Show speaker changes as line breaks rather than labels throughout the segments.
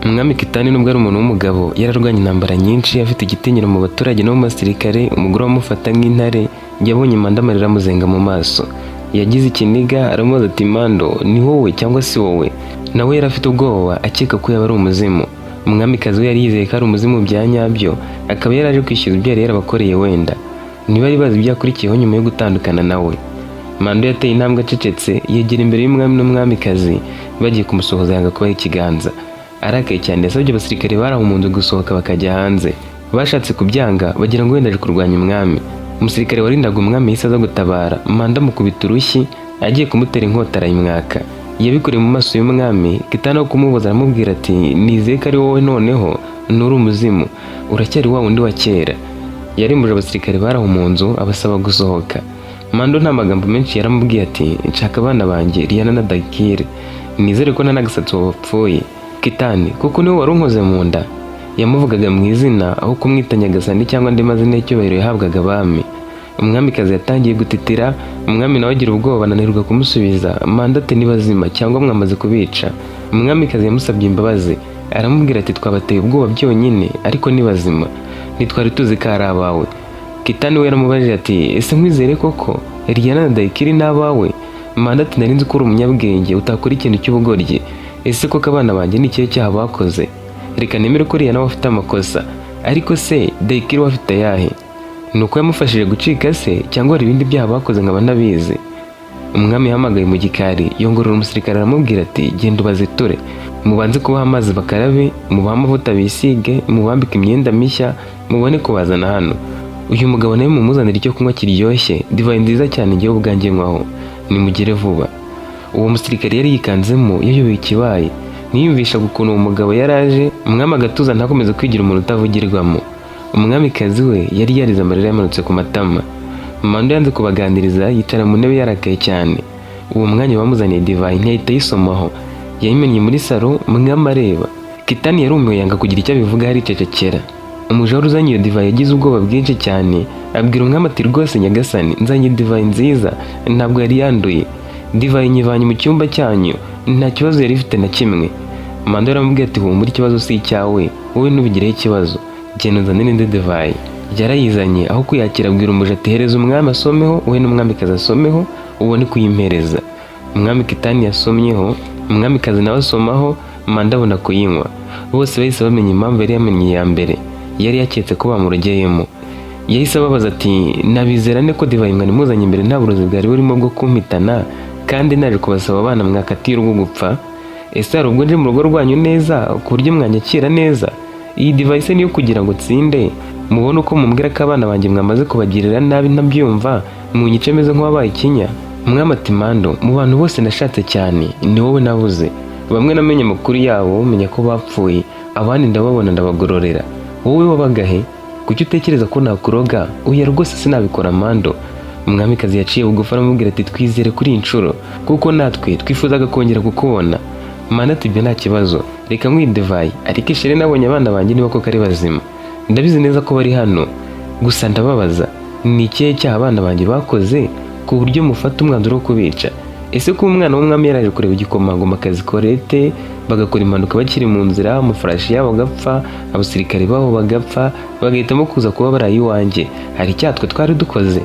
Umwami Kitani, nubwo ari umuntu w'umugabo, yararwanye intambara nyinshi, afite igitinyiro mu baturage no mu basirikare, umugore wamufata nk'intare. Yabonye Mando amarira amuzenga mu maso. Yagize ikiniga, aramubaza ati: "Mando, ni wowe cyangwa si wowe?" Nawe yari afite ubwoba, akeka ko yaba ari umuzimu. Umwamikazi we yari yizeye ko ari umuzimu bya nyabyo, akaba yaraje kwishyuza ibyo yari yarabakoreye. Wenda ntibari bazi ibyakurikiyeho nyuma yo gutandukana nawe. Mando yateye intambwe acecetse, yegera imbere y'umwami n'umwamikazi. Bagiye kumusuhuza, yanga kubaha ikiganza. Arakaye cyane, yasabye abasirikare bari aho mu nzu gusohoka bakajya hanze. Bashatse kubyanga, bagira ngo wenda aje kurwanya umwami. Umusirikare warindaga umwami yahise aza gutabara Mando, amukubita urushyi, agiye kumutera inkota arayimwaka. Yabikoreye mu maso y'umwami. Kitana wo kumubuza, aramubwira ati: "Nizeye ko ari wowe, noneho nturi umuzimu, uracyari wa wundi wa kera." Yarimbuje abasirikare bari aho mu nzu, abasaba gusohoka. Mando nta magambo menshi, yaramubwiye ati: "Nshaka abana banjye, Liyana na Dayikire. Nizere ko nta n'agasatsi wabapfuye, Kitani, kuko niwe wari unkoze mu nda." Yamuvugaga mu izina aho kumwita nyagasani cyangwa andi mazina y'icyubahiro yahabwaga abami. Umwamikazi yatangiye gutitira, umwami nawe agira ubwoba, ananirwa kumusubiza. Mando ati: "Ni bazima cyangwa mwamaze kubica?" Umwamikazi yamusabye imbabazi, aramubwira ati: "Twabateye ubwoba byonyine, ariko ni bazima, ntitwari tuzi ko ari abawe." Kitani we yaramubajije ati: "Ese nkwizere koko? Liyana na Dayikiri ni abawe?" Mando ati: "Nari nzi ko uri umunyabwenge, utakora ikintu cy'ubugoryi. Ese koko abana banjye ni ikihe cyaha bakoze? Reka nemere ko Liyana we afite amakosa, ariko se Dayikiri we afite ayahe? Ni uko yamufashije gucika se, cyangwa hari ibindi byaha bakoze nkaba ntabizi?" Umwami yahamagaye mu gikari, yongorera umusirikare, aramubwira ati: "Genda ubaziture, mubanze kubaha amazi bakarabe, mubahe amavuta bisige, mubambike imyenda mishya, mubone kubazana hano. Uyu mugabo nawe mumuzanire icyo kunywa kiryoshye, divayi nziza cyane ngewe ubwanjye nywaho. Nimugire vuba." Uwo musirikare yari yikanzemo, yayobewe ikibaye. Ntiyumvishaga ukuntu uwo mugabo yari aje, umwami agatuza, ntakomeze kwigira umuntu utavugirwamo. Umwamikazi we yari yarize, amarira yamanutse ku matama. Mando yanze kubaganiriza, yicara mu ntebe yarakaye cyane. Uwo mwanya bamuzaniye divayi, ntiyahita ayisomaho, yayimennye muri salo umwami areba. Kitani yarumiwe, yanga kugira icyo abivuga, aricecekera. Umuja wari uzanye iyo divayi yagize ubwoba bwinshi cyane, abwira umwami ati: "Rwose nyagasani, nzanye divayi nziza, ntabwo yari yanduye. Divayi nyivanye mu cyumba cyanyu, nta kibazo yari ifite na kimwe." Mando yaramubwiye ati: "Humura, ikibazo si icyawe, wowe ntubigireho ikibazo, genda unzanire indi divayi." Yarayizanye, aho kuyakira abwira umuja ati: "Hereza umwami asomeho, wowe n'umwamikazi asomeho, ubone kuyimpereza." Umwami Kitani yasomyeho, umwamikazi nawe asomaho, Mando abona kuyinywa. Bose bahise bamenya impamvu yari yamennye iya mbere, yari yaketse ko bamurogeyemo. Yahise ababaza ati: "Nabizera ne ko divayi mwari muzanye imbere nta burozi bwari burimo bwo kumpitana, kandi naje kubasaba abana mwakatiye urwo gupfa? Ese hari ubwo nje mu rugo rwanyu neza ku buryo mwanyakira neza? Iyi divayi se niyo kugira ngo tsinde, mubone uko mumbwira ko abana banjye mwamaze kubagirira nabi ntabyumva, munyice meze nk'uwabaye ikinya?" Umwami ati: "Mando, mu bantu bose nashatse cyane ni wowe nabuze. Bamwe namenye amakuru yabo, menya ko bapfuye, abandi ndababona ndabagororera. Wowe wabagahe? Kuki utekereza ko nakuroga? Oya rwose, sinabikora, Mando." Umwamikazi yaciye bugufi, aramubwira ati: "Twizere kuri iyi nshuro, kuko natwe twifuzaga kongera kukubona." Mando ati: "Ibyo nta kibazo, reka nywe divayi, ariko ishere nabonye abana banjye niba koko ari bazima. Ndabizi neza ko bari hano. Gusa ndababaza, ni ikihe cyaha abana banjye bakoze ku buryo mufata umwanzuro wo kubica? Ese kuba umwana w'umwami yaraje kureba igikomangomakazi Korete, bagakora impanuka bakiri mu nzira, amafarashi yabo agapfa, abasirikare babo bagapfa, bagahitamo kuza kuba baraye iwanjye, hari icyaha twe twari dukoze?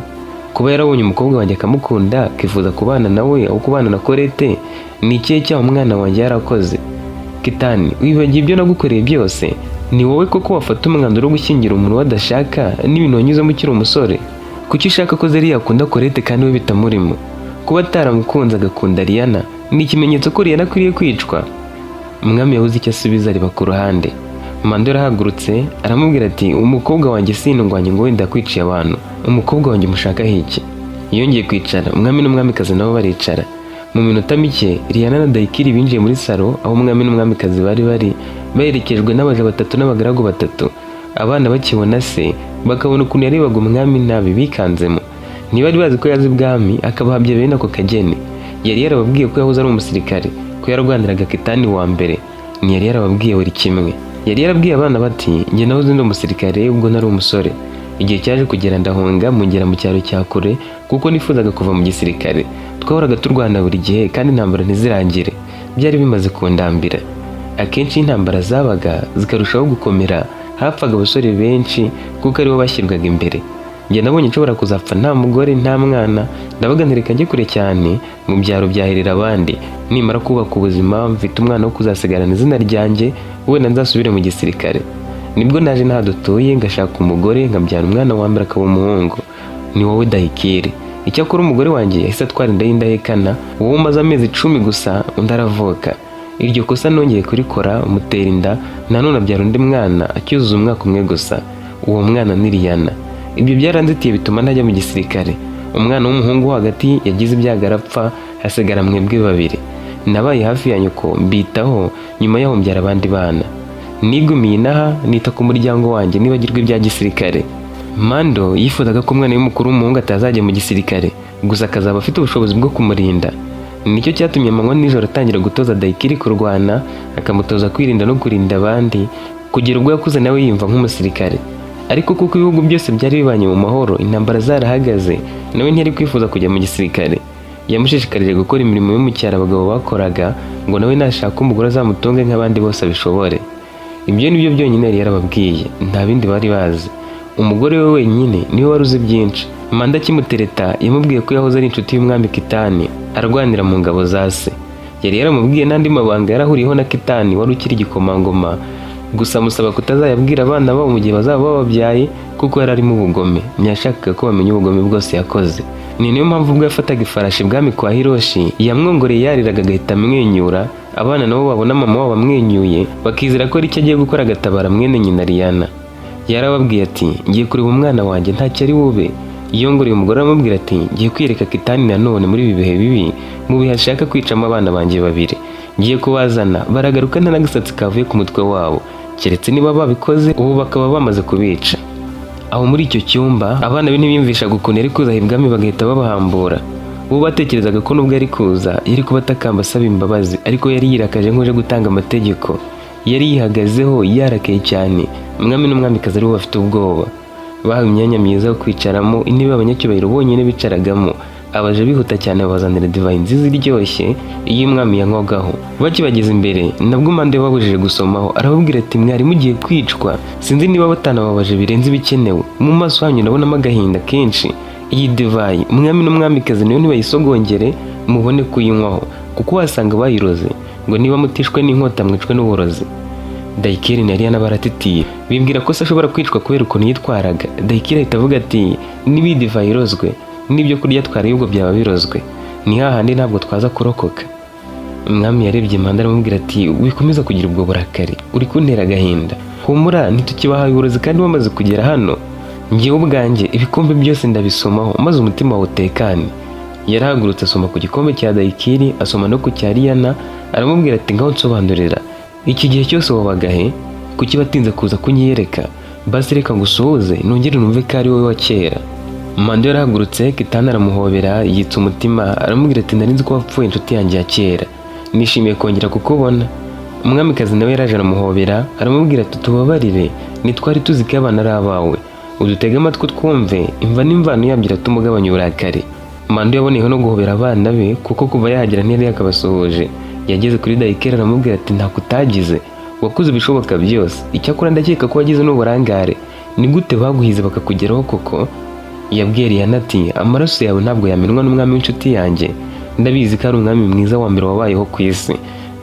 Kuba yarabonye umukobwa wanjye akamukunda, akifuza kubana nawe aho kubana na Korete, ni ikihe cyaha umwana wanjye yarakoze? Kitani, wibagiwe ibyo nagukoreye byose? Ni wowe koko wafata umwanzuro wo gushyingira umuntu badashaka n'ibintu wanyuzemo ukiri umusore? Kuki ushaka ko Zeri yakunda Korete kandi we bitamurimo? Kuba ataramukunze agakunda Liyana ni ikimenyetso ko Liyana akwiriye kwicwa?" Umwami yabuze icyo asubiza, areba ku ruhande. Mando yarahagurutse, aramubwira ati: "Umukobwa wanjye sindwanye ngo wenda yakwiciye abantu. Umukobwa wanjye umushakaho iki?" Yongeye kwicara, umwami n'umwamikazi nabo baricara. Mu minota mike, Liyana na Dayikiri binjiye muri salo aho umwami n'umwamikazi bari bari, baherekejwe n'abaja batatu n'abagaragu batatu. Abana bakibona se, bakabona ukuntu yarebaga umwami nabi, bikanzemo. Ntibari bazi ko yazi ibwami akabahabya bene ako kageni. Yari yarababwiye ko yahoze ari umusirikare, ko yarwaniraga Kitani wa mbere? Ntiyari yarababwiye buri kimwe. Yari yarabwiye abana bati: "Njye nahoze ndi umusirikare ubwo nari umusore. Igihe cyaje kugera ndahunga, mungera mu cyaro cya kure, kuko nifuzaga kuva mu gisirikare. Twahoraga turwana buri gihe kandi intambara ntizirangire. Byari bimaze kundambira." Akenshi iyo intambara zabaga zikarushaho gukomera, hapfaga abasore benshi kuko aribo bashyirwaga imbere. Njye nabonye nshobora kuzapfa nta mugore, nta mwana. Ndavuga nti reka njye kure cyane mu byaro byahirira abandi, nimara kubaka ubuzima mfite umwana wo kuzasigarana izina ryanjye, wenda nzasubire mu gisirikare. Nibwo naje n'aha dutuye, ngashaka umugore, nkabyara umwana wa mbere akaba umuhungu, ni wowe Dayikiri. Icyakora umugore wanjye yahise atwara inda y'indahekana, wowe umaze amezi 10 gusa undi aravuka. Iryo kosa nongeye kurikora, umutera inda nanone abyara undi mwana acyuzuza umwaka umwe gusa. Uwo mwana ni Liyana. Ibyo byaranzitiye bituma ntajya mu gisirikare. Umwana w'umuhungu wo hagati yagize ibyago arapfa, hasigara mwebwe babiri. Nabaye hafi ya nyoko mbitaho, nyuma yaho mbyara abandi bana. Nigumiye inaha nita ku muryango wanjye, nibagirwa ibya gisirikare. Mando yifuzaga ko umwana we mukuru w'umuhungu atazajya mu gisirikare, gusa akazaba afite ubushobozi bwo kumurinda. Nicyo cyatumye amanywa nijoro atangira gutoza Dayikiri kurwana, akamutoza kwirinda no kurinda abandi, kugera ubwo yakuze nawe yiyumva nk'umusirikare. Ariko kuko ibihugu byose byari bibanye mu mahoro, intambara zarahagaze, nawe ntiyari kwifuza kujya mu gisirikare. Yamushishikarije gukora imirimo yo mu cyaro abagabo bakoraga, ngo nawe nashaka umugore azamutunge nk'abandi bose abishobore. Ibyo ni byo byonyine yari yarababwiye, nta bindi bari bazi. Umugore we wenyine niwe wari uzi byinshi. Manda akimutereta yamubwiye ko yahoze ari inshuti y'umwami Kitani, arwanira mu ngabo za se. Yari yaramubwiye n'andi mabanga yarahuriyeho na Kitani wari ukiri igikomangoma, gusa amusaba kutazayabwira abana babo mu gihe bazaba bababyaye, kuko yari arimo ubugome. Ntiyashakaga ko bamenya ubugome bwose yakoze. Ni niyo mpamvu ubwo yafataga ifarashi ibwami kwa Hiroshi, yamwongoreye yariraga agahita amwenyura. Abana nabo babona mama wabo amwenyuye bakizera ko ari icyo agiye gukora, agatabara mwene nyina Liyana. Yarababwiye ati: "Ngiye kureba umwana wanjye, ntacyo ari bube." Yongoreye umugore aramubwira ati: "Ngiye kwiyereka Kitani nanone muri ibi bihe bibi, mu bihe ashaka kwicamo abana banjye babiri. Ngiye kubazana baragaruka nta n'agasatsi kavuye ku mutwe wabo, keretse niba babikoze ubu bakaba bamaze kubica." Aho muri icyo cyumba abana be ntibiyumvishaga ukuntu yari kuza ibwami bagahita babahambura. Bo batekerezaga ko nubwo yari kuza yari kuba atakamba asaba imbabazi, ariko yari yirakaje nk'uje gutanga amategeko. Yari yihagazeho yarakaye cyane. Umwami n'umwamikazi aribo bafite ubwoba. Bahawe imyanya myiza yo kwicaramo, intebe abanyacyubahiro bonyine bicaragamo. Abaje bihuta cyane babazanira divayi nziza iryoshye iyo umwami yanywagaho. Bakibageza imbere nabwo Mande babujije gusomaho, arababwira ati: "Mwari mugiye kwicwa, sinzi niba batanababaje birenze ibikenewe. Mu maso hanyu ndabonamo agahinda kenshi. Iyi divayi umwami n'umwamikazi nayo ntibayisogongere mubone kuyinywaho, kuko wasanga bayiroze, ngo niba mutishwe n'inkota mwicwe n'uburozi." Dayikeri na Liyana baratitiye, bibwira ko se ashobora kwicwa kubera ukuntu yitwaraga. Dayikeri ahita avuga ati: "Niba iyi divayi irozwe, n'ibyo kurya twariye ubwo byaba birozwe, ni hahandi ntabwo twaza kurokoka." Umwami yarebye Manda aramubwira ati: "Wikomeza kugira ubwo burakari, uri kuntera agahinda. Humura, ntitukibahaye uburozi kandi bamaze kugera hano. Ngewe ubwanjye ibikombe byose ndabisomaho, maze umutima wawe utekane." Yarahagurutse asoma ku gikombe cya Dayikiri, asoma no ku cya Liyana, aramubwira ati: "Ngaho nsobanurira, iki gihe cyose wabaga he? Kuki watinze kuza kunyiyereka? Basi reka ngusuhuze nongere numve ko ari wowe wa kera." Mando yarahagurutse, Kitana aramuhobera yitsa umutima, aramubwira ati: "Nari nzi ko wapfuye, inshuti yanjye ya kera, nishimiye kongera kukubona." Umwamikazi nawe yaraje aramuhobera, aramubwira ati: "Tubabarire, ntitwari tuzi ko abana ari abawe. Udutege amatwi twumve imva n'imvano yabyo, iratuma ugabanya uburakari." Mando yaboneyeho no guhobera abana be, kuko kuva yahagera ntiyari yakabasuhuje. Yageze kuri Dayikeri aramubwira ati: "Ntako utagize, wakoze ibishoboka byose. Icyakora ndakeka ko wagize n'uburangare. Ni gute baguhize bakakugeraho koko?" Yabwiye Liyana ati: "Amaraso yawe ntabwo yamenwa n'umwami w'inshuti yanjye. Ndabizi ko ari umwami mwiza wa mbere wabayeho ku isi.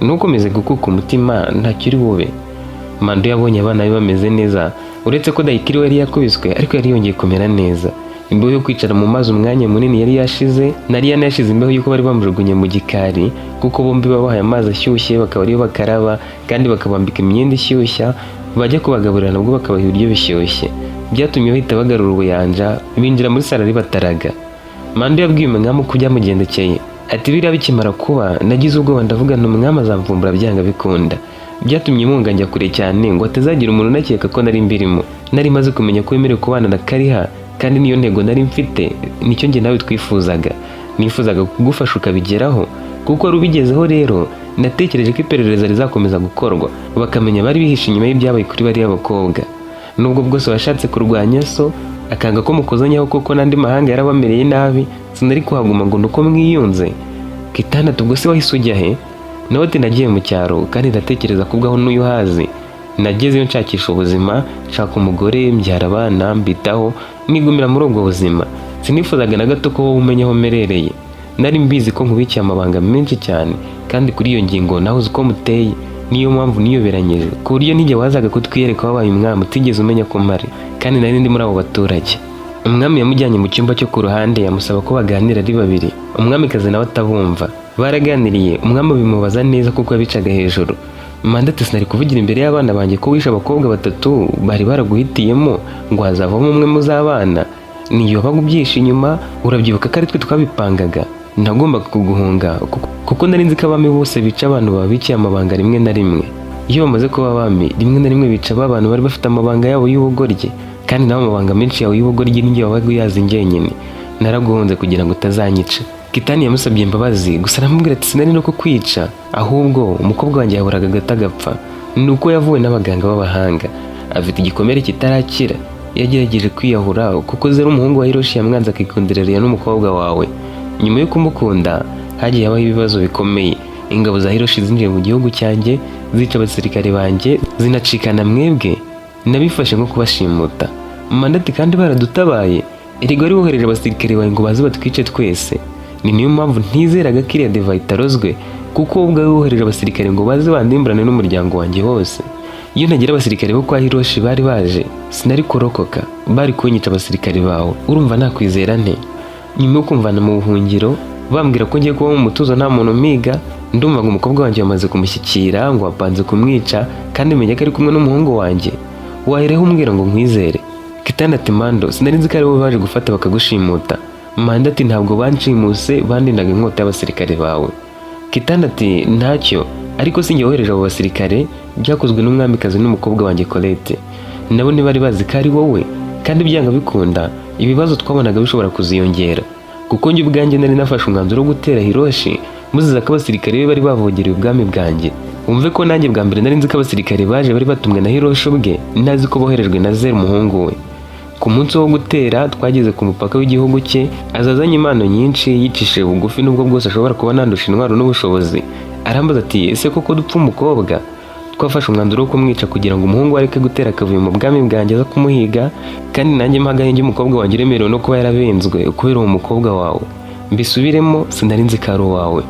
Ntukomeze gukuka umutima, ntacyo uri bube." Mando yabonye abana be bameze neza, uretse ko Dayikiri we yari yakubiswe, ariko yari yongeye kumera neza. Imbeho yo kwicara mu mazi umwanya munini yari yashize, na Liyana yashize imbeho y'uko bari bamujugunye mu gikari, kuko bombi babahaye amazi ashyushye bakaba ariyo bakaraba, kandi bakabambika imyenda ishyushya, bajya kubagaburira nabwo bakabaha ibiryo bishyushye. Byatumye bahita bagarura ubuyanja, binjira muri salo ari bataraga. Mando yabwiye umwami uko byamugendekeye, ati: "Biriya bikimara kuba nagize ubwoba, ndavuga nti umwami azamvumbura byanga bikunda. Byatumye munga njya kure cyane ngo hatazagira umuntu unakeka ko nari mbirimo. Nari maze kumenya ko wemerewe kubana na Kariha, kandi niyo ntego nari mfite, nicyo njye nawe twifuzaga. Nifuzaga kugufasha ukabigeraho. Kuko wari ubigezeho rero, natekereje ko iperereza rizakomeza gukorwa, bakamenya bari bihishe inyuma y'ibyabaye kuri bariya bakobwa. Nubwo bwose washatse kurwanya so akanga ko mukozanyaho, kuko n'andi mahanga yarabamereye nabi, sinari kuhaguma ngo nuko mwiyunze." Kitana, ubwo se wahise ujya he? Nawe ati: "Nagiye mu cyaro, kandi ndatekereza ko ubwaho n'uyu uhazi. Nagezeyo nshakisha ubuzima, nshaka umugore, mbyara abana, mbitaho, nigumira muri ubwo buzima. Sinifuzaga na gato ko wowe umenya aho mmerereye. Nari mbizi ko nkubikiye amabanga menshi cyane, kandi kuri iyo ngingo nawe uzi uko muteye. Niyo mpamvu niyoberanyije ku buryo nijye wazaga kutwiyereka wabaye umwami utigeze umenya ko mpari, kandi nari ndi muri abo baturage." Umwami yamujyanye mu cyumba cyo ku ruhande, amusaba ko baganira ari babiri, umwamikazi nawe atabumva. Baraganiriye, umwami abimubaza neza kuko yabicaga hejuru. Manda ati: "Sinari kuvugira imbere y'abana banjye ko wishe abakobwa batatu bari baraguhitiyemo ngo hazavamo umwe muzabana. Niyo wabaga ubyihishe inyuma, urabyibuka ko ari twe twabipangaga. Nagombaga kuguhunga kuko nari nzi ko abami bose bica abantu babikiye amabanga. Rimwe na rimwe iyo bamaze kuba abami, rimwe na rimwe bica ba bantu bari bafite amabanga yabo y'ubugoryi, kandi nawe amabanga menshi yawe y'ubugoryi ninjye wabaga uyazi njyenyine. Naraguhunze kugira ngo utazanyica." Kitani yamusabye imbabazi, gusa aramubwira ati: "Sinari no kukwica, ahubwo umukobwa wanjye yaburaga gato agapfa. Ni uko yavuwe n'abaganga b'abahanga, afite igikomere kitarakira. Yagerageje kwiyahura kuko zero umuhungu wa Hiroshi yamwanze, akikundira Riya n'umukobwa wawe. Nyuma yo kumukunda hagiye habaho ibibazo bikomeye. Ingabo za Hiroshi zinjiye mu gihugu cyanjye, zica abasirikare banjye, zinacikana mwebwe. Nabifashe nko kubashimuta." Manda ati: "Kandi baradutabaye? Erega wari wohereje abasirikare bawe ngo baze batwice twese. Ni niyo mpamvu ntizeraga ko iriya divayi itarozwe, kuko wowe ubwawe wohereje abasirikare ngo baze bandimburane n'umuryango wanjye wose. Iyo ntagira abasirikare bo kwa Hiroshi bari baje, sinari kurokoka, bari kunyica abasirikare bawe. Urumva nakwizera nte? Nyuma yo kumvana mu buhungiro, bambwira ko ngiye kuba mu mutuzo, nta muntu umiga, ndumva ngo umukobwa wanjye wamaze kumushyikira, ngo wapanze kumwica, kandi menya ko ari kumwe n'umuhungu wanjye. Wahereho umbwira ngo nkwizere?" Kitana ati: "Mando, sinari nzi ko ari bo baje gufata bakagushimuta." Manda ati: "Ntabwo banshimuse, bandindaga inkota y'abasirikare bawe." Kitana ati: "Ntacyo, ariko sinjye wohereje abo basirikare, byakozwe n'umwamikazi n'umukobwa wanjye Colette. Nabo ntibari bazi ko ari wowe, kandi byanga bikunda ibibazo twabonaga bishobora kuziyongera, kuko njye ubwanjye nari nafashe umwanzuro wo gutera Hiroshi muziza ko abasirikare be bari bavogereye ubwami bwanjye. Wumve ko nanjye bwa mbere nari nzi ko abasirikare baje bari batumwe na Hiroshi ubwe, ntazi ko boherejwe na Zeru umuhungu we. Ku munsi wo gutera twageze ku mupaka w'igihugu cye, azazanye impano nyinshi, yicishije bugufi nubwo bwose ashobora kuba nandusha intwaro n'ubushobozi. Arambaza ati: 'Ese koko dupfa umukobwa?' Twafashe umwanzuro wo kumwica kugira ngo umuhungu we areke gutera akavuyo mu bwami bwanjye aza kumuhiga, kandi nanjye mpa agahenge umukobwa wanjye uremerewe no kuba yarabenzwe kubera uwo mukobwa wawe. Mbisubiremo, sinari nzi ko ari uwawe."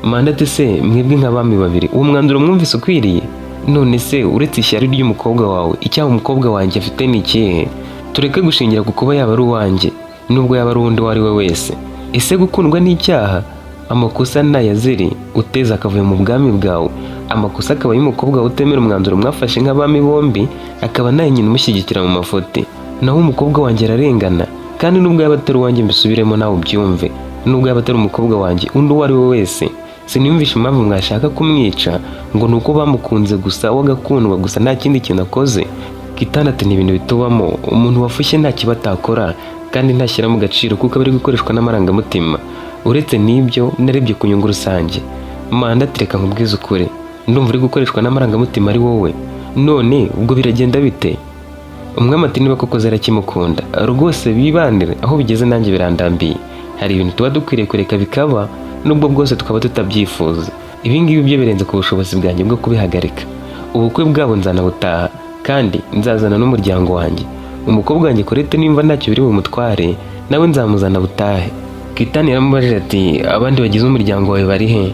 Manda ati: "Se mwebwe nk'abami babiri, uwo mwanzuro mwumvise ukwiriye? None se uretse ishyari ry'umukobwa wawe, icyaha umukobwa wanjye afite ni ikihe? Tureke gushingira ku kuba yaba ari uwanjye, nubwo yaba ari uwundi uwo ari we wese. Ese gukundwa ni icyaha? Amakosa ni aya Zeri uteza akavuyo mu bwami bwawe, amakosa akaba y'umukobwa wawe utemera umwanzuro mwafashe nk'abami bombi, akaba nawe nyina umushyigikira mu mafuti. Naho umukobwa wanjye ararengana. Kandi nubwo yaba atari uwanjye, mbisubiremo nawe ubyumve, nubwo yaba atari umukobwa wanjye, undi uwo ari we wese, siniyumvisha impamvu mwashaka kumwica ngo ni uko bamukunze gusa, we agakundwa gusa, nta kindi kintu akoze." Kitana ati: "Ni ibintu bitubamo. Umuntu wafushye nta kiba atakora, kandi ntashyira mu gaciro kuko aba ari gukoreshwa n'amarangamutima. Uretse n'ibyo, narebye ku nyungu rusange." Manda ati: "Reka nkubwize ukuri, ndumva uri gukoreshwa n'amarangamutima ari wowe. None ubwo biragenda bite?" Umwami ati: "Niba koko zarakimukunda rwose, bibanire. Aho bigeze nanjye birandambiye. Hari ibintu tuba dukwiriye kureka bikaba, nubwo bwose tukaba tutabyifuza. Ibi ngibi byo birenze ku bushobozi bwanjye bwo kubihagarika. Ubukwe bwabo nzanabutaha, kandi nzazana n'umuryango wanjye. Umukobwa wanjye Colette, nimba ntacyo biri bumutware, nawe nzamuzana butahe." Kitani yaramubajije ati: "Abandi bagize umuryango wawe bari he?"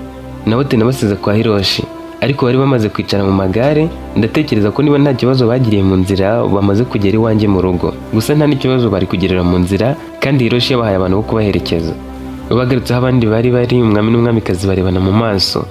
Nawe ati: "Nabasize kwa Hiroshi, ariko bari bamaze kwicara mu magare. Ndatekereza ko niba nta kibazo bagiriye mu nzira, bamaze kugera iwanjye mu rugo. Gusa nta n'ikibazo bari kugirira mu nzira, kandi Hiroshi yabahaye abantu bo kubaherekeza." Bagarutse aho abandi bari bari, umwami n'umwamikazi barebana mu maso.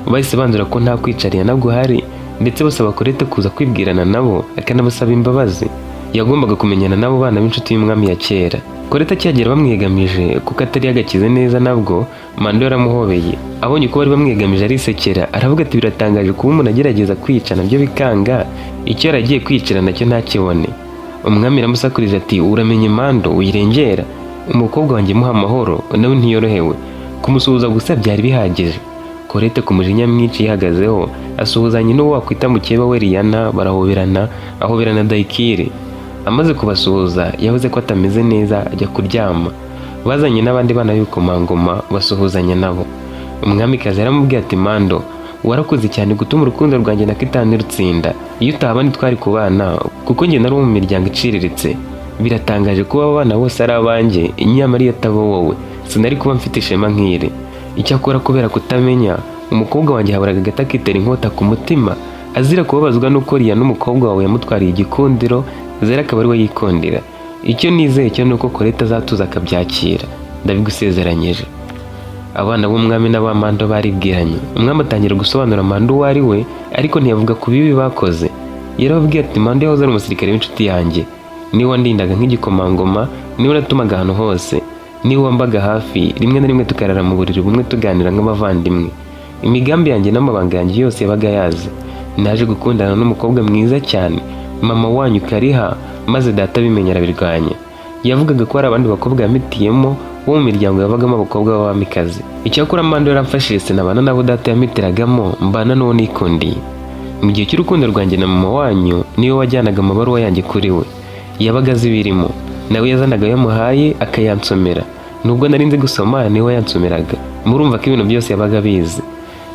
Bahise banzura ko nta kwicarira nabwo uhari, ndetse basaba Colette kuza kwibwirana nabo, akanabasaba imbabazi. Yagombaga kumenyana n'abo bana b'inshuti y'umwami ya kera. Colette akihagera bamwiyegamije, kuko atari yagakize neza nabwo. Mando yaramuhobeye, abonye ko bari bamwiyegamije arisekera, aravuga ati: "Biratangaje kuba umuntu agerageza kwica nabyo bikanga, icyo yari agiye kwicira nacyo ntakibone." Umwami yaramusakurije ati: "Uramenye Mando, uyirengera umukobwa wanjye, muha amahoro, nawe ntiyorohewe." Kumusuhuza gusa byari bihagije. Colette ku mujinya mwinshi yihagazeho, asuhuzanya n'uwo wakwita mukeba we Liyana, barahoberana, ahoberana Dayikiri. Amaze kubasuhuza yavuze ko atameze neza, ajya kuryama. Bazanye n'abandi bana b'ibikomangoma, basuhuzanya nabo. Umwamikazi yaramubwiye ati: "Mando Warakoze cyane gutuma urukundo rwanjye na Kitani rutsinda. Iyo utahaba ntitwari kubana, kuko njye nari uwo mu miryango iciriritse. Biratangaje kuba abo bana bose ari abanjye, nyamara iyo ataba wowe sinari kuba mfite ishema nk'iri. Icyakora kubera kutamenya, umukobwa wanjye haburaga gato akitera inkota ku mutima, azira kubabazwa n'uko Riya n'umukobwa wawe yamutwariye igikundiro, Zera akaba ari we yikundira. Icyo nizeye cyo ni uko Colette azatuza akabyakira, ndabigusezeranyije. Abana b'umwami n'abamando baribwiranye. Umwami atangira gusobanura Mando uwo ari we, ariko ntiyavuga ku bibi bakoze. Yarababwiye ati: "Mando yahoze ari umusirikare w'inshuti yanjye, niwe wandindaga nk'igikomangoma, niwe natumaga ahantu hose, niwe wambaga hafi, rimwe na rimwe tukarara mu buriri bumwe tuganira nk'abavandimwe. Imigambi yanjye n'amabanga yanjye yose yabaga yazi. Naje gukundana n'umukobwa mwiza cyane, mama wanyu Kariha, maze data abimenya arabirwanya. Yavugaga ko hari abandi bakobwa yamitiyemo bo mu miryango yabagamo abakobwa b'abamikazi. Icyakora Mando yaramfashije, sinabana nabo data yamitiragamo, mbana n'uwo nikundiye. Mu gihe cy'urukundo rwanjye na mama wanyu, niwe wajyanaga amabaruwa yanjye kuri we. Yabaga azi ibirimo, nawe yazanaga ayo yamuhaye akayansomera. Nubwo nari nzi gusoma, niwe wayansomeraga. Murumva ko ibintu byose yabaga abizi.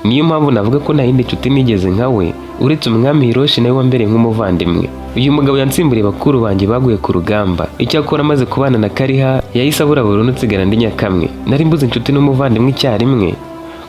Niyo mpamvu navuga ko nta yindi nshuti nigeze nka we, uretse umwami Hiroshi, nawe wambereye nk'umuvandimwe. Uyu mugabo yansimburiye bakuru banjye baguye ku rugamba. Icyakora amaze kubana na Kariha, yahise abura burundu, nsigara ndi nyakamwe. Nari mbuze inshuti n'umuvandimwe icyarimwe.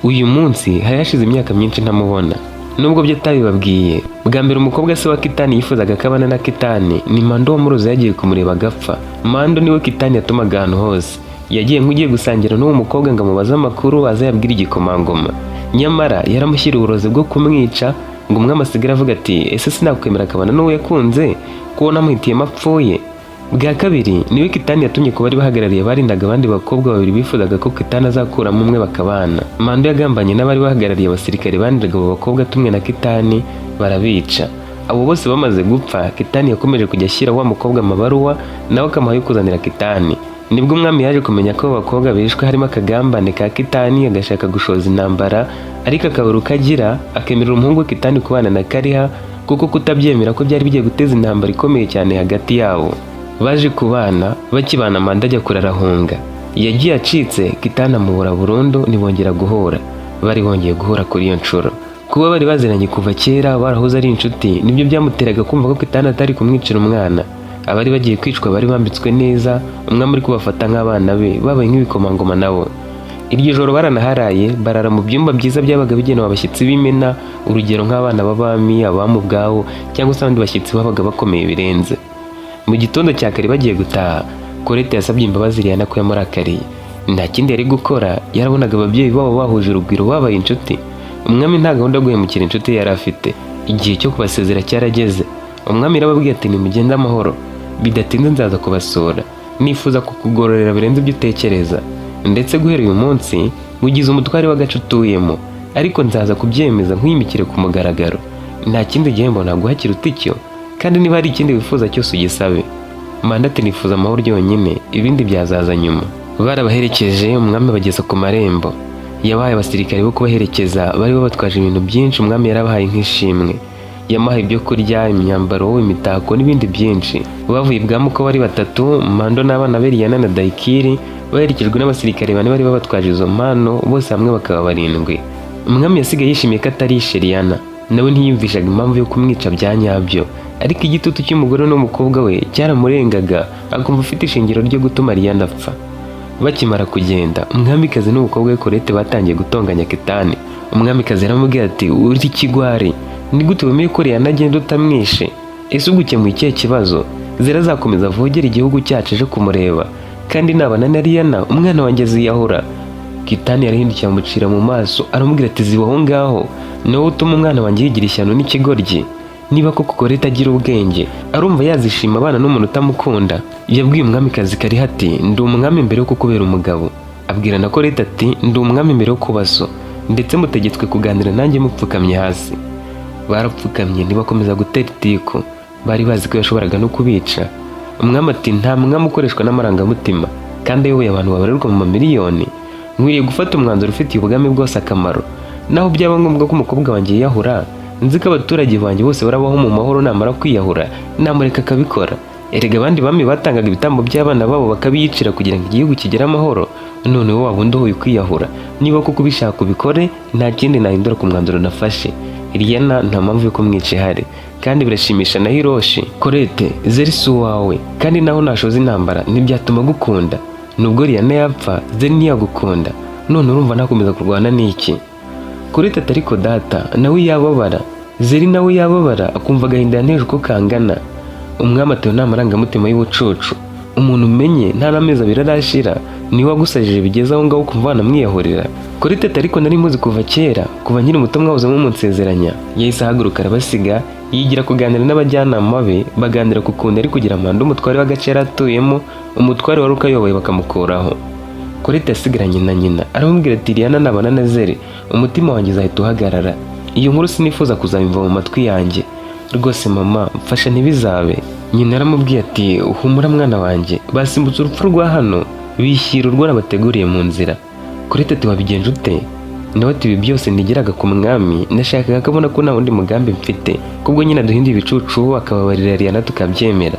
Uyu munsi hari hashize imyaka myinshi ntamubona." Nubwo byo atabibabwiye, bwa mbere umukobwa se wa Kitani yifuzaga ko abana na Kitani ni Mando wamuroze, yagiye kumureba agapfa. Mando niwe Kitani yatumaga ahantu hose. Yagiye nk'ugiye gusangira n'uwo mukobwa ngo amubaze amakuru azayabwire igikomangoma, nyamara yaramushyiriye uburozi bwo kumwica, ngo umwami asigare avuga ati: "Ese sinakwemera akabana n'uwo yakunze kubona amuhitiyemo apfuye?" Bwa kabiri niwe Kitani yatumye ku bari bahagarariye barindaga abandi bakobwa babiri bifuzaga ko Kitani azakuramo umwe bakabana. Mando yagambanye n'abari bahagarariye abasirikare barindaga abo bakobwa atumwe na Kitani, barabica. Abo bose bamaze gupfa, Kitani yakomeje kujya ashyira wa mukobwa amabaruwa, nawe akamuha ayo kuzanira Kitani. Nibwo umwami yaje kumenya ko abo bakobwa bishwe harimo akagambane ka Kitani, agashaka gushoza intambara, ariko akabura uko agira, akemerera umuhungu we Kitani kubana na Kariha, kuko kutabyemera ko byari bigiye guteza intambara ikomeye cyane hagati yabo. Baje kubana. Bakibana, Mando ajya kure arahunga. Yagiye acitse, Kitani amubura burundu, ntibongera guhura. Bari bongeye guhura kuri iyo nshuro. Kuba bari baziranye kuva kera, barahoze ari inshuti, nibyo byamuteraga kumva ko Kitani atari kumwicira umwana. Abari bagiye kwicwa bari bambitswe neza, umwami uri kubafata nk'abana be, babaye nk'ibikomangoma nabo. Iryo joro baranaharaye, barara mu byumba byiza byabaga bigenewe abashyitsi b'imena, urugero nk'abana b'abami, abami ubwabo, cyangwa se abandi bashyitsi babaga bakomeye birenze. Mu gitondo cya kare bagiye gutaha, Colette yasabye imbabazi Liyana ko yamurakariye. Nta kindi yari gukora, yarabonaga ababyeyi babo bahuje urugwiro, babaye inshuti. Umwami nta gahunda yo guhemukira inshuti yari afite. Igihe cyo kubasezera cyarageze. Umwami yarababwiye ati: "Nimugende amahoro, bidatinze nzaza kubasura. Nifuza kukugororera birenze ibyo utekereza, ndetse guhera uyu munsi nkugize umutware w'agace utuyemo, ariko nzaza kubyemeza nkwimikire ku mugaragaro. Nta kindi gihembo naguha kiruta icyo, kandi niba hari ikindi wifuza cyose ugisabe." Manda ati: "Nifuza amahoro yonyine, ibindi byazaza nyuma." Barabaherekeje, umwami abageza ku marembo. Yabahaye abasirikare bo kubaherekeza, bari babatwaje ibintu byinshi umwami yarabahaye nk'ishimwe. Yamuhaye ibyo kurya, imyambaro, imitako n'ibindi byinshi. Bavuye ibwami uko bari batatu, Mando n'abana be Liyana na Dayikiri, baherekejwe n'abasirikare bane bari babatwaje izo mpano, bose hamwe bakaba barindwi. Umwami yasigaye yishimiye ko atarishe Liyana. Nawe ntiyumvishaga impamvu yo kumwica bya nyabyo, ariko igitutu cy'umugore n'umukobwa we cyaramurengaga, akumva afite ishingiro ryo gutuma Liyana apfa. Bakimara kugenda, umwamikazi n'umukobwa we Colette batangiye gutonganya Kitani. Umwamikazi yaramubwiye ati: "Uri ikigwari, ni gute wemeye ko Liyana agenda utamwishe? Ese ubwo ukemuye ikihe kibazo? Zera azakomeza avogere igihugu cyacu aje kumureba, kandi nabana na Liyana umwana wanjye aziyahura." Kitani yarahindukiye amucira mu maso, aramubwira ati: "Ziba aho ngaho, ni wowe utuma umwana wanjye yigira ishyano n'ikigoryi. Niba koko Colette agira ubwenge, arumva yazishima abana n'umuntu utamukunda?" Yabwiye umwamikazi Kariha ati: "Ndi umwami mbere yo kukubera umugabo." Abwira na Colette ati: "Ndi umwami mbere yo kuba so, ndetse mutegetswe kuganira nanjye mupfukamye hasi." Barapfukamye, ntibakomeza gutera itiko. Bari bazi ko yashoboraga no kubica. Umwami ati: "Nta mwami ukoreshwa n'amarangamutima kandi ayoboye abantu babarirwa mu mamiliyoni. Nkwiriye gufata umwanzuro ufitiye ubwami bwose akamaro, naho byaba ngombwa ko umukobwa wanjye yiyahura. Nzi ko abaturage banjye bose barabaho mu mahoro namara kwiyahura, namureka akabikora." Erega abandi bami batangaga ibitambo by'abana babo bakabiyicira kugira ngo igihugu kigere amahoro, none wowe waba undohoye kwiyahura. Niba koko ubishaka ubikore, nta kindi nahindura ku mwanzuro nafashe. Liyana nta mpamvu yo kumwica ihari, kandi birashimisha na Hiroshi. Colette, Zeri si uwawe, kandi naho nashoza intambara ntibyatuma agukunda. Nubwo Liyana yapfa, Zeri ntiyagukunda. None urumva nakomeza kurwana n'iki? Colette ati: "Ariko data nawe yababara, Zeri nawe yababara, akumva agahinda yanteje uko kangana." Umwami atewe n'amarangamutima y'ubucucu. Umuntu umenye nta n'amezi 2 arashira niwe wagusajije bigeze aho ngaho ukumva wanamwiyahurira? Colette ati: "Ariko nari muzi kuva kera, kuva nkiri muto mwahozemo munsezeranya." Yahise ahaguruka arabasiga, yigira kuganira n'abajyanama be. Baganira ku kuntu ari kugira amanda umutware w'agace yari atuyemo, umutware wari ukayoboye bakamukuraho. Colette yasigaranye na nyina, aramubwira ati: "Liyana nabana na Zeri, umutima wanjye uzahita uhagarara. Iyo nkuru sinifuza kuzayumva mu matwi yanjye rwose. Mama, mfasha ntibizabe." Nyina aramubwiye ati: "Humura mwana wanjye, basimbutse urupfu rwa hano bishyira urwo nabateguriye mu nzira." Colette ati: "Wabigenje ute?" Nawe ati: "Ibi byose nigeraga ku mwami, nashakaga ko abona ko nta wundi mugambi mfite, kubwo nyine aduhinduye ibicucu akababarira Liyana tukabyemera.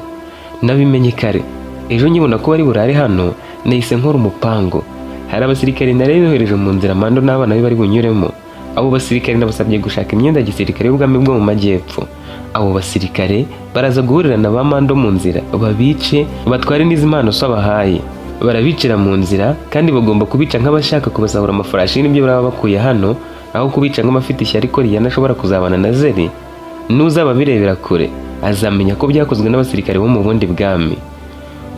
Nabimenye kare ejo nkibona ko bari burare hano, nahise nkora umupango. Hari abasirikare nari yohereje mu nzira Mando n'abana be bari bunyuremo. Abo basirikare nabasabye gushaka imyenda ya gisirikare y'ubwami bwo mu majyepfo. Abo basirikare baraza guhurira na ba Mando mu nzira, babice, batware n'izi mpano so abahaye. Barabicira mu nzira, kandi bagomba kubica nk'abashaka kubasahura amafarashi n'ibyo baba bakuye hano, aho kubica nk'abafite ishyari ko Liyana ashobora kuzabana na Zeri. N'uzaba abirebera kure azamenya ko byakozwe n'abasirikare bo mu bundi bwami."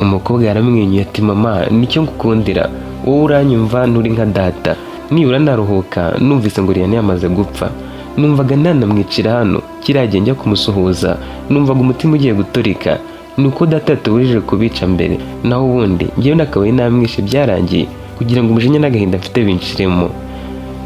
Umukobwa yaramwenyuye ati: "Mama, nicyo ngukundira, wowe uranyumva, nturi nka data. Nibura naruhuka numvise ngo Liyana yamaze gupfa. Numvaga nanamwicira hano. Kiriya gihe njya kumusuhuza numvaga umutima ugiye guturika. Ni uko data yatubujije kubica mbere, naho ubundi njyewe nakabaye namwishe byarangiye, kugira ngo umujinya n'agahinda mfite binshiremo."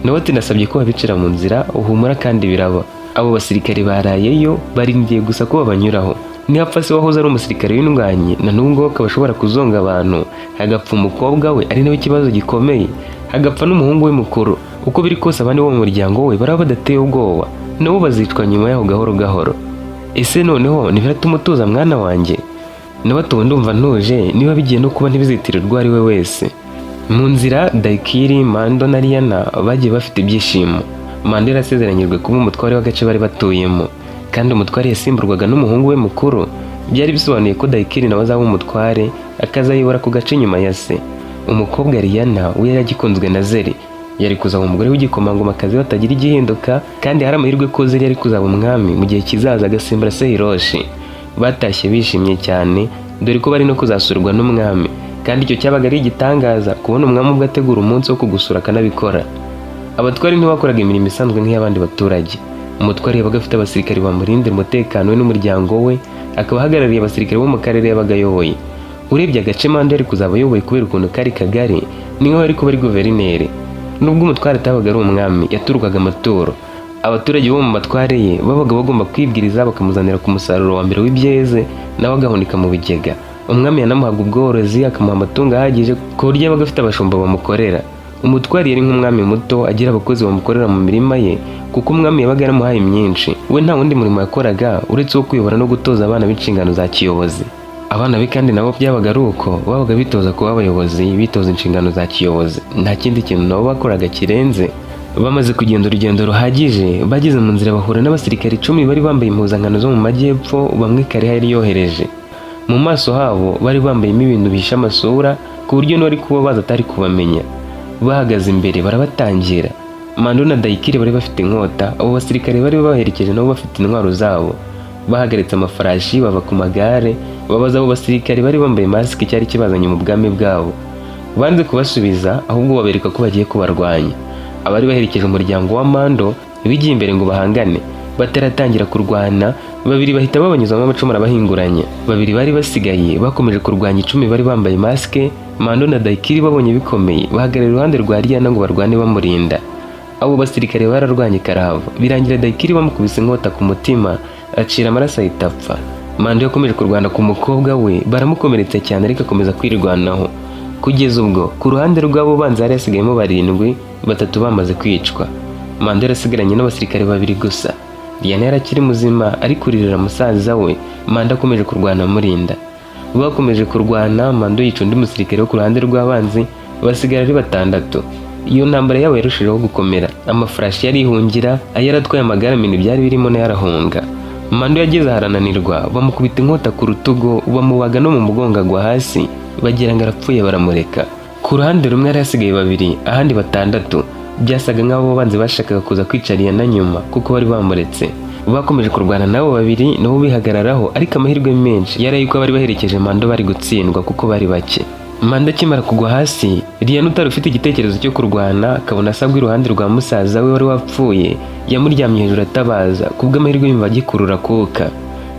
Nawe ati: "Nasabye ko babicira mu nzira, uhumura kandi biraba. Abo basirikare barayeyo, barindiye gusa ko babanyuraho. Nihapfa se wahoze ari umusirikare w'indwanyi, na n'ubu ngubu akaba ashobora kuzonga abantu, hagapfa umukobwa we ari nawe kibazo gikomeye, hagapfa n'umuhungu we mukuru, uko biri kose abandi bo mu muryango we baraba badateye ubwoba, nabo bazicwa nyuma yaho gahoro gahoro. Ese noneho ntibiratuma utuza, mwana wanjye?" Nawe ati: "Ndumva ntuje. Niba bigiye no kuba, ntibizitirirwa uwo ari we wese." Mu nzira, Dayikiri, Mando na Liyana bagiye bafite ibyishimo. Mando yarasezeranyijwe kuba umutware w'agace bari batuyemo, kandi umutware yasimburwaga n'umuhungu we mukuru. Byari bisobanuye ko Dayikiri nawe azaba umutware, akazayobora ku gace nyuma ya se. Umukobwa Liyana we yari agikunzwe na Zeri, yari kuzaba umugore w'igikomangomakazi batagira igihinduka, kandi hari amahirwe ko Zeri yari kuzaba umwami mu gihe kizaza, agasimbura se Hiroshi. Batashye bishimye cyane, dore ko bari no kuzasurwa n'umwami, kandi icyo cyabaga ari igitangaza, kubona umwami ubwo ategura umunsi wo kugusura akanabikora. Abatware ntibakoraga imirimo isanzwe nk'iy'abandi baturage. Umutware yabaga afite abasirikare bamurindira umutekano we n'umuryango we, akaba ahagarariye abasirikare bo mu karere yabaga ayoboye. Urebye agace Mando yari kuzaba ayoboye, kubera ukuntu kari kagari, ni nkaho yari kuba ari guverineri. Nubwo umutware atabaga ari umwami, yaturukaga amaturo. Abaturage bo mu matware ye babaga bagomba kwibwiriza bakamuzanira ku musaruro wa mbere w'ibyeze, nawe agahunika mu bigega. Umwami yanamuhaga ubworozi, akamuha amatungo ahagije, ku buryo yabaga afite abashumba bamukorera. Umutwari yari nk'umwami muto, agira abakozi bamukorera mu mirima ye, kuko umwami yabaga yaramuhaye myinshi. We nta wundi murimo yakoraga uretse uwo kuyobora no gutoza abana b'inshingano za kiyobozi. Abana be kandi nabo byabaga ari uko, babaga bitoza kuba abayobozi, bitoza inshingano za kiyobozi. Nta kindi kintu nabo bakoraga kirenze. Bamaze kugenda urugendo ruhagije, bageze mu nzira bahura n'abasirikare 10 bari bambaye impuzankano zo mu majyepfo, bamwe Kariha yari yohereje. Mu maso habo bari bambayemo ibintu bihishe amasura, ku buryo n'uwari kuba baza atari kubamenya. Bahagaze imbere barabatangira. Mando na Dayikiri bari bafite inkota, abo basirikare bari babaherekeje nabo bafite intwaro zabo. Bahagaritse amafarashi, bava ku magare, babaza abo basirikare bari bambaye masike cyari kibazanye mu bwami bwabo. Banze kubasubiza, ahubwo babereka ko bagiye kubarwanya. Abari baherekeje umuryango wa Mando bigiye imbere ngo bahangane. Bataratangira kurwana, babiri bahita babanyuzamo amacumu, arabahinguranya. Babiri bari basigaye bakomeje kurwanya 10 bari bambaye masike. Mando na Dayikiri babonye bikomeye, bahagarara iruhande rwa Liyana ngo barwane bamurinda. Abo basirikare bararwanye karahava, birangira Dayikiri bamukubise inkota ku mutima, acira amaraso ahita apfa. Mando yakomeje kurwana ku mukobwa we, baramukomeretsa cyane, ariko akomeza kwirwanaho, kugeza ubwo ku ruhande rw'abo banzi hari hasigayemo barindwi, batatu bamaze kwicwa. Mando yarasigaranye n'abasirikare babiri gusa. Liyana yari akiri muzima, ari kuririra musaza we. Mando akomeje kurwana amurinda. Bakomeje kurwana, Mando yica undi musirikare wo ku ruhande rw'abanzi, basigara ari batandatu. Iyo ntambara yabo yarushijeho gukomera. Amafarashi yarihungira, ayari atwaye amagare amena ibyari birimo nayo arahunga. Mando yageze aharananirwa, bamukubita inkota ku rutugu, bamubaga no mu mugongo, agwa hasi, bagira ngo arapfuye, baramureka. Ku ruhande rumwe hari hasigaye babiri, ahandi batandatu. Byasaga nk'aho abo banzi bashakaga kuza kwica Liyana nyuma kuko bari bamuretse. Bakomeje kurwana n'abo babiri, nabo bihagararaho, ariko amahirwe menshi yari ay'uko abari baherekeje Mando bari gutsindwa kuko bari bake. Mando akimara kugwa hasi, Liyana utari ufite igitekerezo cyo kurwana, akabona asabwa iruhande rwa musaza we wari wapfuye, yamuryamye hejuru atabaza. Kubw'amahirwe yumva agikurura akuka.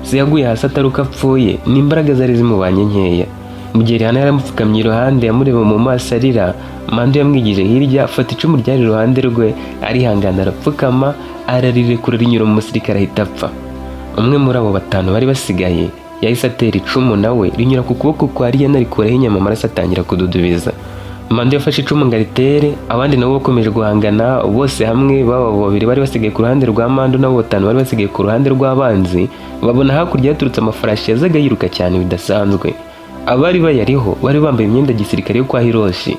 Se yaguye hasi atari uko apfuye, ni imbaraga zari zimubanye nkeya. Mu gihe Liyana yaramupfukamye iruhande yamureba mu maso arira, Mando yamwigije hirya, afata icumu ryari iruhande rwe, arihangana, arapfukama, ararirekura, rinyura mu musirikare, ahita apfa. Umwe muri abo batanu bari basigaye yahise atera icumu nawe, rinyura ku kuboko kwa Liyana, rikuraho inyama, amaraso atangira kududubiza. Mando yafashe icumu ngo aritere, abandi nabo bakomeje guhangana bose hamwe. Baba abo babiri bari basigaye ku ruhande rwa Mando nabo batanu bari basigaye ku ruhande rw'abanzi, babona hakurya haturutse amafarashi yazaga yiruka cyane bidasanzwe. Abari bayariho bari bambaye imyenda ya gisirikare yo kwa Hiroshi.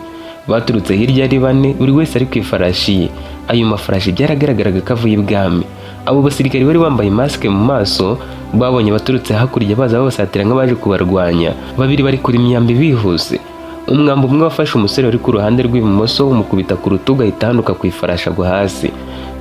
Baturutse hirya ari bane, buri wese ari ku ifarashi ye. Ayo mafarashi byaragaragaraga ko avuye ibwami. Abo basirikare bari bambaye masike mu maso. Babonye baturutse hakurya baza babasatira nk'abaje kubarwanya. Babiri bari kuri imyambi bihuse. Umwambi umwe wafashe umusore wari ku ruhande rw'ibumoso, umukubita ku rutugu, ahita ahanuka ku ifarashi agwa hasi.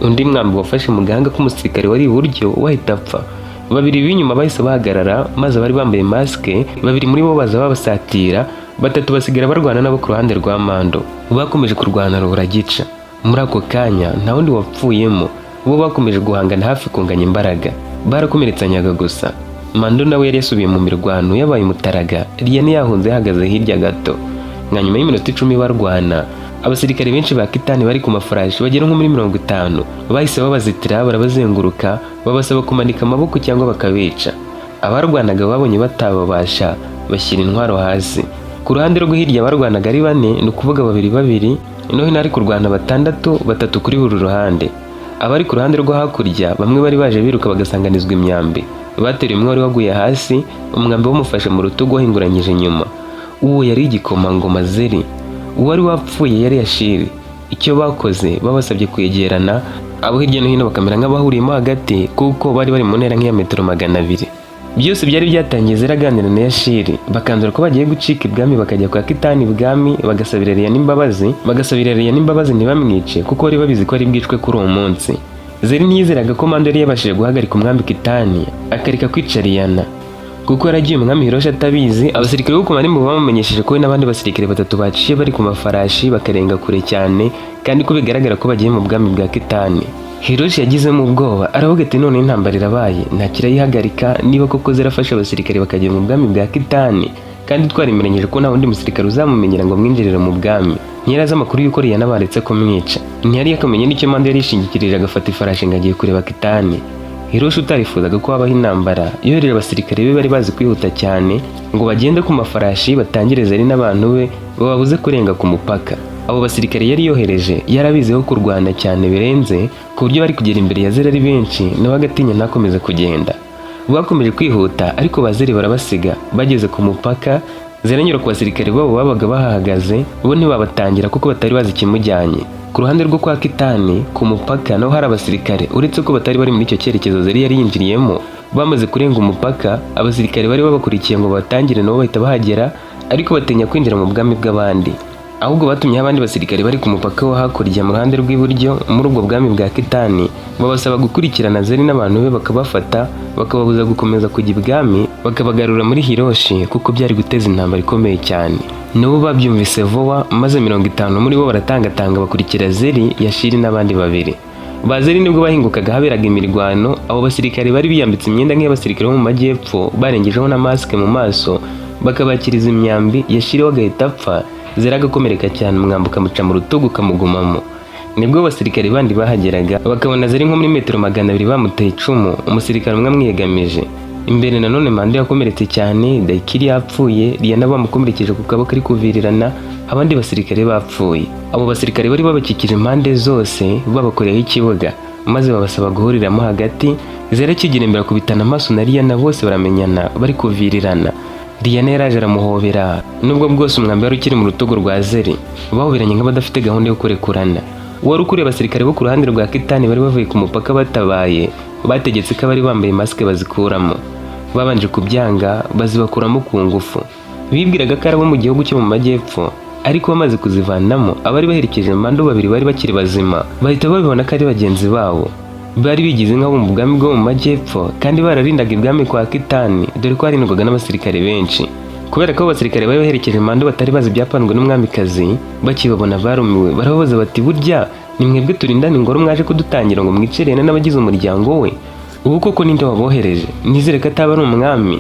Undi mwambi wafashe mu gahanga k'umusirikare wari iburyo, we ahita apfa. Babiri b'inyuma bahise bahagarara, maze abari bambaye masike babiri muri bo baza babasatira. Batatu basigara barwana nabo ku ruhande rwa Mando. Bakomeje kurwana ruragica. Muri ako kanya nta wundi wapfuyemo. Bo bakomeje guhangana hafi kunganya imbaraga, barakomeretsanyaga gusa. Mando nawe yari yasubiye mu mirwano yabaye umutaraga. Liyane yahunze yahagaze hirya gato. Nka nyuma y'iminota 10 barwana, abasirikare benshi ba Kitani bari ku mafarashi bagera nko muri 50 bahise babazitira, barabazenguruka, babasaba kumanika amaboko cyangwa bakabica. Abarwanaga babonye batababasha, bashyira intwaro hasi. Ku ruhande rwo hirya barwanaga ari bane, ni ukuvuga babiri babiri, no hino ari kurwana batandatu, batatu kuri buri ruhande. Abari ku ruhande rwo hakurya bamwe bari baje biruka bagasanganizwa imyambi. Bateruye umwe wari waguye hasi, umwambi wamufashe mu rutugu wahinguranyije inyuma. Uwo yari igikomangoma Zeri. Uwari wapfuye yari Yashiri. Icyo bakoze, babasabye kwegerana, abo hirya no hino bakamera nk'abahuriyemo hagati, kuko bari bari mu ntera nk'iya metero 200. Byose byari byatangiye Zeri aganira na Yashiri, bakanzura ko bagiye gucika ibwami bakajya kwa Kitani ibwami, bagasabira Liyana imbabazi, bagasabira Liyana imbabazi ntibamwice, kuko bari babizi ko ari bwicwe kuri uwo munsi. Zeri ntiyizeraga ko Mando yari yabashije guhagarika umwami Kitani akareka kwica Liyana, kuko yaragiye umwami Hiroshi atabizi. Abasirikare bo ku marembo bamumenyesheje ko we n'abandi basirikare batatu baciye bari ku mafarashi bakarenga kure cyane, kandi ko bigaragara ko bagiye mu bwami bwa Kitani. Hiroshi yagizemo ubwoba, aravuga ati: "None intambara irabaye, nta kirayihagarika niba koko zirafasha abasirikare bakajya mu bwami bwa Kitani, kandi twarimeranyije ko nta wundi musirikare uzamumenyera ngo amwinjirire mu bwami." Ntiyari azi amakuru y'uko Liyana baretse kumwica, ntiyari yakamenye n'icyo Mando yari yishingikirije agafata ifarashi ngo agiye kureba Kitani. Hiroshi utarifuzaga ko habaho intambara, yohereje abasirikare be bari bazi kwihuta cyane ngo bagende ku mafarashi, batangire Zeri n'abantu be, bababuze kurenga ku mupaka. Abo basirikare yari yohereje yarabiziho kurwana cyane birenze, ku buryo bari kugera imbere ya Zeri ari benshi, nawe agatinya ntakomeze kugenda. Bakomeje kwihuta, ariko ba Zeri barabasiga. Bageze ku mupaka, Zeri anyura ku basirikare babo babaga bahahagaze, bo ntibabatangira kuko batari bazi ikimujyanye. Ku ruhande rwo kwa Kitani ku mupaka naho hari abasirikare, uretse ko batari bari muri icyo cyerekezo Zeri yari yinjiriyemo. Bamaze kurenga umupaka, abasirikare bari babakurikiye ngo batangire nabo bahita bahagera, ariko batinya kwinjira mu bwami bw'abandi. Ahubwo batumyeho abandi basirikare bari ku mupaka wo hakurya mu ruhande rw'iburyo muri ubwo bwami bwa Kitani, babasaba gukurikirana Zeri n'abantu be, bakabafata, bakababuza gukomeza kujya ibwami, bakabagarura muri Hiroshi, kuko byari guteza intambara ikomeye cyane. Nabo babyumvise vuba, maze 50 muri bo baratangatanga bakurikira Zeri, Yashiri n'abandi babiri. Ba Zeri nibwo bahingukaga haberaga imirwano. Abo basirikare bari biyambitse imyenda nk'iy'abasirikare bo mu majyepfo, barengejeho na masike mu maso, bakabakiriza imyambi. Yashiri we agahita apfa, Zeri agakomereka cyane, umwambi ukamuca mu rutugu ukamugumamo. Nibwo abasirikare bandi bahageraga, bakabona Zeri nko muri metero 200 bamuteye icumu, umusirikare umwe amwiyegamije imbere. Nanone Mando yakomeretse cyane, Daikiri yapfuye, Liyana bamukomerekeje ku kaboko ari kuvirirana, abandi basirikare bapfuye. Abo basirikare bari babakikije impande zose, babakoreyeho ikibuga, maze babasaba guhuriramo hagati. Zeri akigera imbere akubitana amaso na Liyana, bose baramenyana bari kuvirirana. Liyana yaraje aramuhobera, nubwo bwose umwambi wari ukiri mu rutugu rwa Zeri. Bahoberanye nk'abadafite gahunda yo kurekurana. Wari ukuriye abasirikare bo ku ruhande rwa Kitani bari bavuye ku mupaka batabaye, bategetse ko abari bambaye masike bazikuramo. Babanje kubyanga, bazibakuramo ku ngufu. Bibwiraga ko ari abo mu gihugu cyo mu majyepfo, ariko bamaze kuzivanamo, abari baherekeje Mando babiri bari bakiri bazima bahita babibona ko ari bagenzi babo bari bigize nk'abo mu bwami bwo mu majyepfo kandi bararindaga ibwami kwa Kitani, dore ko harindwaga n'abasirikare benshi. Kubera ko abo basirikare bari baherekeje Mando batari bazi ibyapanzwe n'umwamikazi, bakibabona barumiwe, barababaza bati: "Burya ni mwebwe turindana ingoro, mwaje kudutangira ngo mwice Lena n'abagize umuryango we? Ubu koko ninde wabohereje? Nizere ko ataba ari umwami."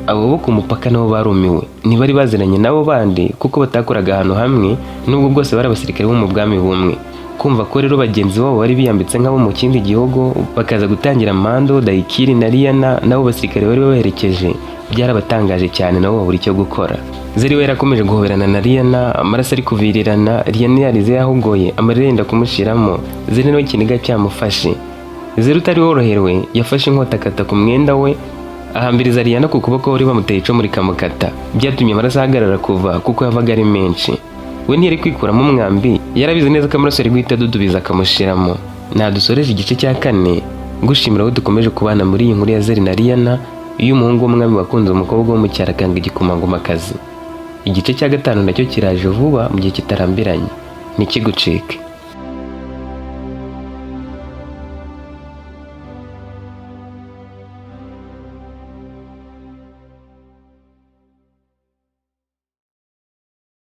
Abo bo ku mupaka nabo barumiwe, ntibari baziranye nabo bandi kuko batakoraga ahantu hamwe, nubwo bwose bari abasirikare bo mu bwami bumwe. Kumva ko rero bagenzi babo bari biyambitse nk'abo mu kindi gihugu bakaza gutangira Mando, Dayikiri na Liyana nabo basirikare bari babaherekeje, byarabatangaje cyane, nabo babura icyo gukora. Zeri we yarakomeje guhoberana na Liyana, amaraso ari kuvirirana. Liyana yarize yahogoye, amarira yenda kumushiramo. Zeri nawe ikiniga cyamufashe. Zeri utari woroherewe yafashe inkota, akata ku mwenda we, ahambiriza Liyana ku kuboko. Wari bamuteye icumu rikamukata, byatumye amaraso ahagarara kuva kuko yavaga ari menshi. We ntiyari kwikuramo umwambi, yarabizi neza ko amaraso yari guhita adudubiza akamushiramo. Nadusoreje igice cya kane, gushimira aho dukomeje kubana muri iyi nkuru ya Zeri na Liyana, iyo umuhungu w'umwami wakunze umukobwa wo mu cyaro akanga igikomangomakazi. Igice cya gatanu nacyo kiraje vuba mu gihe kitarambiranye, ntikigucike.